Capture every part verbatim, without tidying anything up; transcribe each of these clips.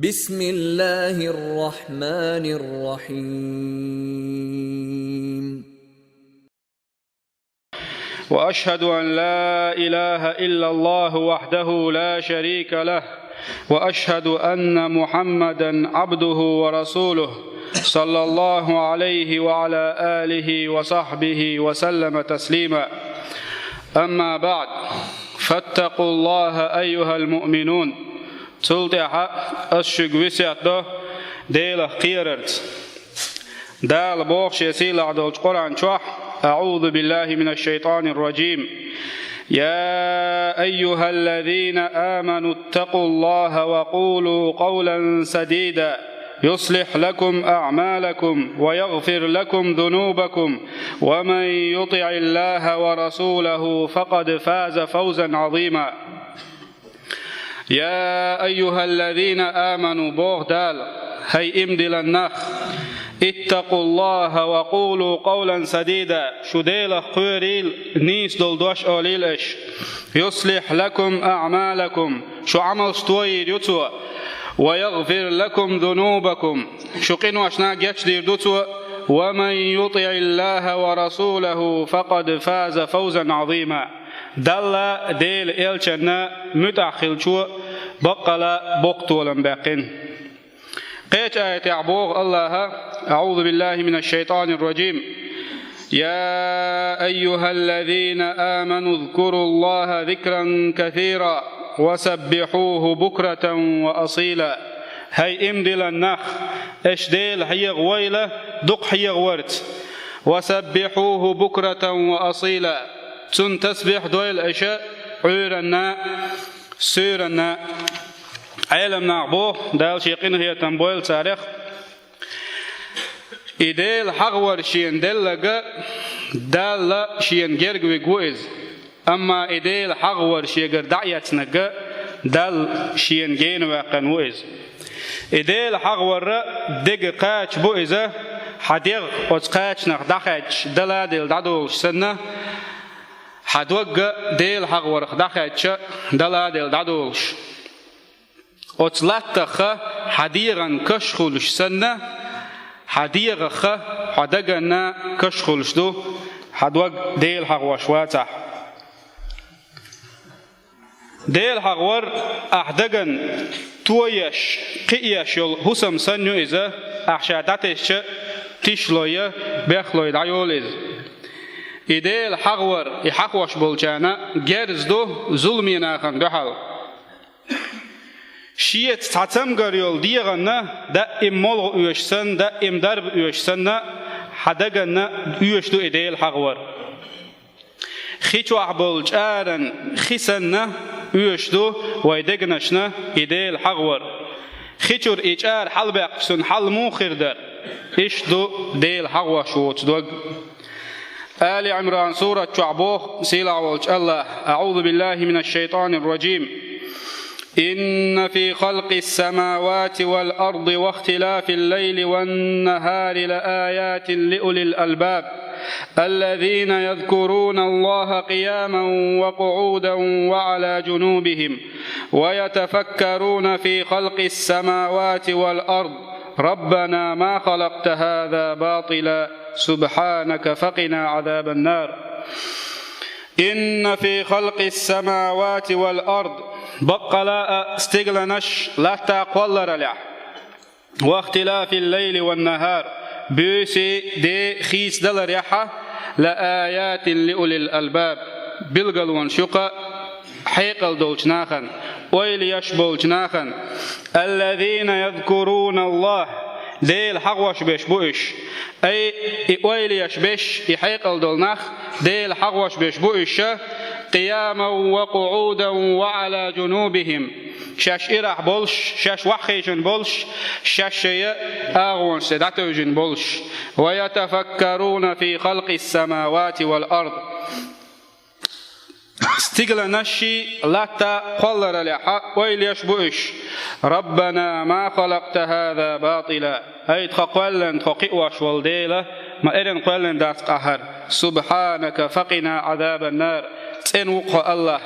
بسم الله الرحمن الرحيم. وأشهد أن لا إله إلا الله وحده لا شريك له، وأشهد أن محمدا عبده ورسوله، صلى الله عليه وعلى آله وصحبه وسلم تسليما. أما بعد، فاتقوا الله أيها المؤمنون. Цул тӀаьхьа ас шуьга весет до Делах кхерарца. Дала боху Шен сийлахь долчу Къуръан чохь: أعوذ بالله من الشيطان الرجيم. يا أيها الذين آمنوا اتقوا الله وقولوا قولا سديدا يصلح لكم أعمالكم ويغفر لكم ذنوبكم ومن يطع الله ورسوله فقد فاز فوزا عظيما. يا أيها الذين آمنوا, боху Дала, хӀай иман диллина нах, اتقوا الله وقولوا قولا سديدا, шу Делах кхоьрийла, нийса долу дош олийла аша. يصلح لكم أعمالكم, шу Ӏамалш тойийр ю Цо. ويغفر لكم ذنوبكم, шу къиношна гечдийр ду Цо. ومن يطع الله ورسوله فقد فاز فوزا عظيما. Далла, Делан элчанна муьтӀахь хиллачо баккъала боккха толам баьккхина. Кхечу аятехь боху Аллаха: أعوذ بالله من الشيطان الرجيم. يا أيها الذين آمنوا اذكروا الله ذكرا كثيرا وسبحوه بكرة وأصيلا. ХӀай иман диллина нах, аша Дела хьехавойла дукха хьехаварца. وسبحوه بكرة وأصيلا. Цунна тасбихь дойла аша Ӏуьйранна, суьйранна. Ӏеламнаха боху, Дала Шен къинхетам бойла царех, и Дела хьахавар шена делларг Далла шена герга вигна ву иза. Амма и Дела хьахавар шегара дӀаэцнарг Далла шена гена ваьккхина ву иза. И Дела хьахавар дега кхача бу иза, хьан дегӀ оцу кхачанах дӀахаьдча, даладала дӀадолуш санна, хьан дог Дела хьахаварх дӀахаьдча, даладала дӀадолуш. Оцу латтахха хьан дегӀан каш хуьлуш санна, хьан дегӀахха хьан даганна каш хуьлуш ду, хьан дог Дела хьахош вацахь. Дела хьахавар ахь дагана тоеш, кхиош йолу хӀусам санна ю иза, ахь ша дӀатесча, тишло я, бехло я дӀайолу иза. И Дела хьахавар, и хьахош болчарна герз ду зуламе нахана дуьхьал. Шеца цхьа цамгар йолу дегӀанна даим молха оьшу санна, даим дарба оьшу санна, хьан даганна оьшу ду и Дела хьахавар. Хи чохь болу чӀаран хи санна оьшу ду вайн дегнашна и Дела хьахавар. Хи чуьра и чӀара хьалабаьккхича, цуьнан хьал муха хир дара? Иштта ду Дела хьахош воцу дог. Али Ӏимран сурат чохь боху сийлахь волчу Аллаха: أعوذ بالله من الشيطان الرجيم. إن في خلق السماوات والأرض واختلاف الليل والنهار لآيات لأولي الألباب الذين يذكرون الله قياما وقعودا وعلى جنوبهم ويتفكرون في خلق السماوات والأرض ربنا ما خلقت هذا باطلا سبحانك فقنا عذاب النار. إن في خلق السماوات والأرض, баккъала а стигланаш, латта кхолларалехь, واختلاف الليل والنهار, буьйса, де хийцадаларехь а, لآيات لأولي الألباب, билгалонаш ю-кх хьекъал долчу нахана, ойла еш болчу нахана. الذين يذكرون الله, Дела хьахош берш бу уьш. Ай, и ойла еш берш, и хьекъал долу нах, Дела хьахош берш бу уьш, قياما وقعودا وعلى جنوبهم, шаьш ирахь болуш, шаьш охьахевшина болуш, шаьш шайн агӀонаш тӀе дӀатевжина болуш. ويتفكرون في خلق السماوات والأرض. Стигланашший, латта кхолларалехь а ойла еш бу уьш: ربنا ما خلقت هذا باطلا, ай тхан кхоьллина тхо кхиош волу Дела, ма эрна кхоьллина дац-кх ахь хӀара. سبحانك فقنا عذاب النار, цӀена ву-кх хьо, Аллах,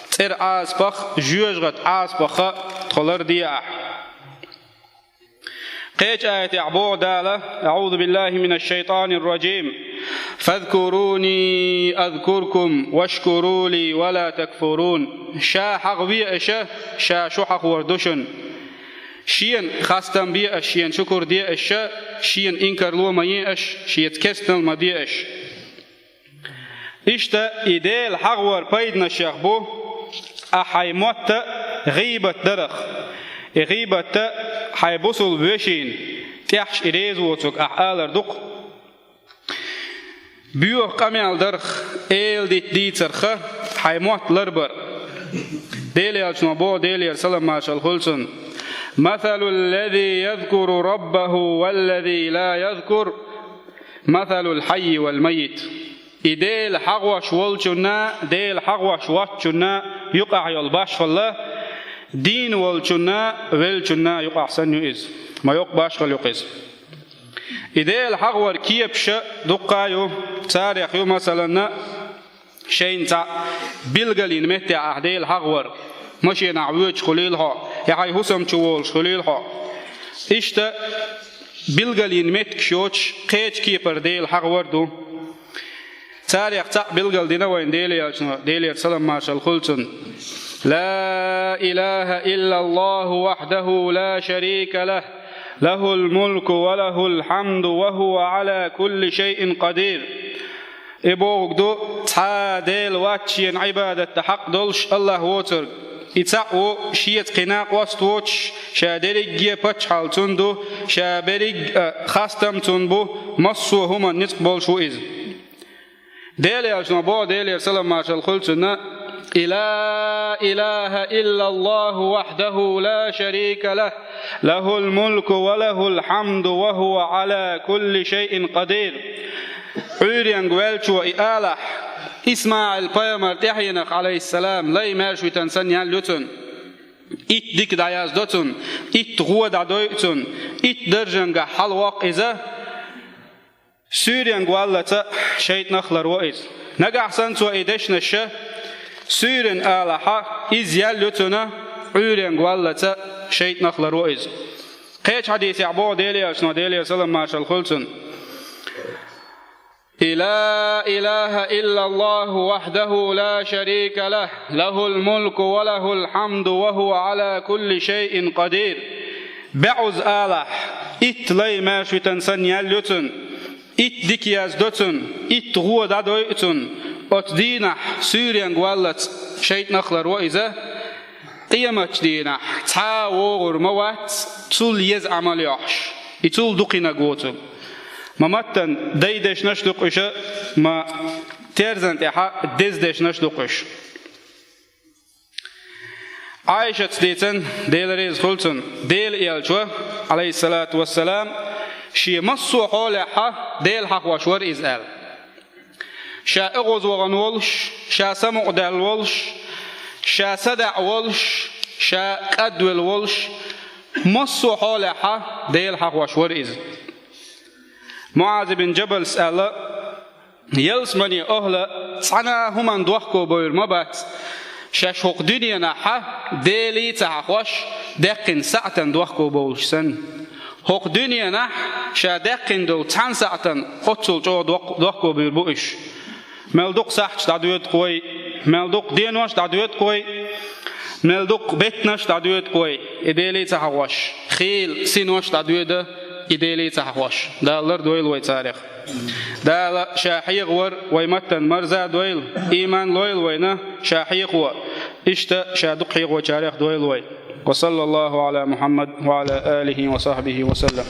цӀеран Ӏазапах, жоьжахатин Ӏазапах тхо ларде ахь. Кхечу аятехь боху Дала: «أعوذ بالله من الشيطان الرجيم. فاذكروني أذكركم واشكروا لي ولا تكفرون». Ша хьахаве аша, ша шу хьахор ду шуна. Шена хастам бе аша, шена шукур де аша, шена инкарло ма е аша, шеца кестнал ма де аша. Иштта и Дела хьахавар пайданашех бу, ахь хьайн мотт гӀийбат дарах. И гӀийбат хьайн бусулба вешина, тӀехьаш и реза воцург ахь алар ду-кх. Боьха къамел дарх, эладита дийцарх хьайн мотт ларбар. Делан Элчано боху, Делера салам-маршалла хуьлу цунна: «مثل الذي يذكر ربه والذي لا يذكر مثل الحي والميت». И Дела хьахош волчунна, Дела хьахош воцчунна юкъахь йолу башхалла, дийна волчунна, веллачунна юкъахь санна ю иза. Ма йоккха башхалла ю-кх иза. И Дела хьахавар кепаш дуккха а ю, царех ю, масалан, шайна цхьаъ билгалйина меттехь ахь Дела хьахавар, машенахь воьдуш хуьлийла хьо, я хьайн хӀусам чу волуш хуьлийла хьо. Иштта билгалйина меттигаш йоцуш, кхечу кепара Дела хьахавар ду. Царех цхьаъ билгалдина вайна Делан Элчано, Делера салам-маршалла хуьлу цунна: «لا إله إلا الله وحده لا شريك له، له الملك وله الحمد وهو على كل شيء قدير». И бохург ду: цхьа а Дела вац шена Ӏибадат дан хьакъ долуш, АллахӀ воцург. И цхьаъ ву, шеца кхин накъост воцуш, ша дерриге а паччахьалла цунна ду, ша берриг а хастам цунна бу, массо а хӀуманна ницкъ болуш ву иза. Делан Элчано боху, Делера салам-маршалла хуьлу цунна: «لا إله إلا الله وحده لا شريك له، له الملك وله الحمد وهو على كل شيء قدير». Ӏуьйренга ваьллачо и алахь, ИсмаӀил-пайхамар тӀаьхьенах, Ӏалайхиссалам, лай маьрша витина санна ял ю цунна. Итт дика дӀаяздо цунна, итт гӀо дӀадойу цунна, итт даржангахь хьалавоккху иза. Суьйренга валлалц шайтӀанах ларво иза. Нагахь санна цо и дешнаш суьйрина алахь, иза ял ю цунна, Ӏуьйренга валлалц шайтӀанах ларво иза. Кхечу хьадисехь боху Делан Элчано, Делера салам-маршалла хуьлу цунна: «لا إله إلا الله وحده لا شريك له، له الملك وله الحمد وهو على كل شيء قدير». БӀозза алахь, итт лай маьрша витина санна ял ю цунна, итт дика яздо цунна, итт гӀо дӀадойу цунна, оцу дийнахь суьйренга валлалц шайтӀанах ларво иза. Къематчу дийнахь цхьа а вогӀур ма вац, цул еза Ӏамал йохьуш. И цул дукхинарг воцург. Ма маттана дай дешнаш а ду-кх уьш, ма терзан тӀехь деза дешнаш а ду-кх уьш. Ӏайшатс дийцина, Дела реза хуьлу цунна, Делан Элча, Ӏалайхиссалату вассалам, шен массо а хьолехь Дела хьахош вара иза аьлла. Ша оьгӀазвахана волуш, ша самукъадаьлла волуш, ша садаӀа волуш, ша кӀадвелла волуш, массо а хьолехь Дела хьахош вара иза. МуӀаз ибн Джабалс аьлла: «Ялсамане охӀла цхьана а хӀуманна дохко бевр ма бац, шаьш хӀокху дуьненахь Деле ца хьахош, даьккхина саьӀатан дохко бовлуш санна. ХӀокху дуьненахь ша даьккхина долу цхьана саьӀатан оццул чӀогӀа дох-, дохко буьйр бу уьш. Мел дукха сахьташ дӀадоьду-кх вай, мел дукха денош дӀадоьду-кх вай, мел дукха беттанаш дӀадоьду-кх вай, и Деле ца хьахош, хийла синош дӀадоьду, и Деле ца хьахош». Дала лардойла вай царех. Дала ша хьехавар вай маттана марза а дойла, ийман лойла вайна ша хьехо, иштта ша дукха хьехочарех дойла вай. وصلى الله على محمد وعلى آله وصحبه وسلم.